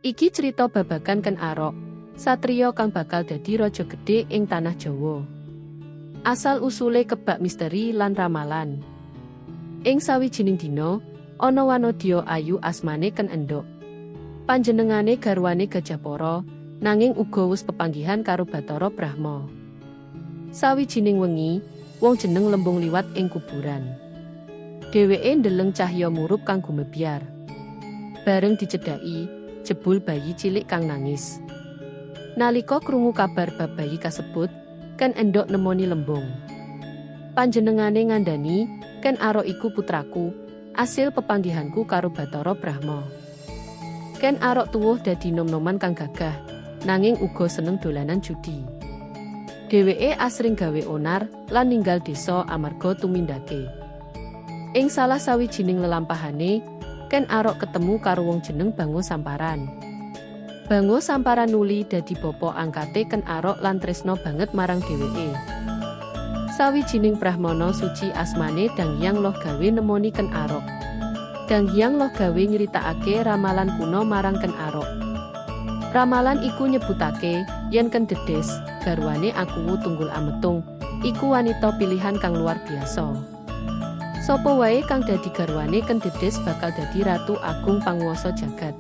Iki crita babagan Ken Arok, satriya kang bakal dadi raja gedhe ing tanah Jawa. Asal usule kebak misteri lan ramalan. Ing sawijining dina, ana wanodya ayu asmane Ken Endhok. Panjenengane garwane Gajah Poro, nanging uga wus pepanggihan karo Bathara Brahma. Sawijining wengi, wong jeneng Lembung liwat ing kuburan. Dheweke ndeleng cahya murup kang gumebyar. Bareng dicedhaki, jebul bayi cilik kang nangis. Nalika krungu kabar bab bayi kasebut, Ken Endhok nemoni Lembung. Panjenengane ngandhani, Ken Arok iku putraku, asil pepanggihanku karo Bathara Brahma. Ken Arok tuwuh dadi nom-noman kang gagah, nanging uga seneng dolanan judi. Dheweke asring gawe onar lan ninggal desa amarga tumindake. Ing salah sawijining lelampahane, Ken Arok ketemu karo wong jeneng Bango Samparan. Bango Samparan nuli dadi bapa angkate Ken Arok lan tresna banget marang dheweke. Sawijining brahmana suci asmane Danghyang Lohgawe nemoni Ken Arok. Danghyang Lohgawe nyritakake ramalan kuno marang Ken Arok. Ramalan iku nyebutake yen Ken Dedes, garwane Akuwu Tunggul Ametung, iku wanita pilihan kang luar biasa. Sapa wae kang dadi garwane Ken Dedes bakal dadi ratu agung panguwasa jagat.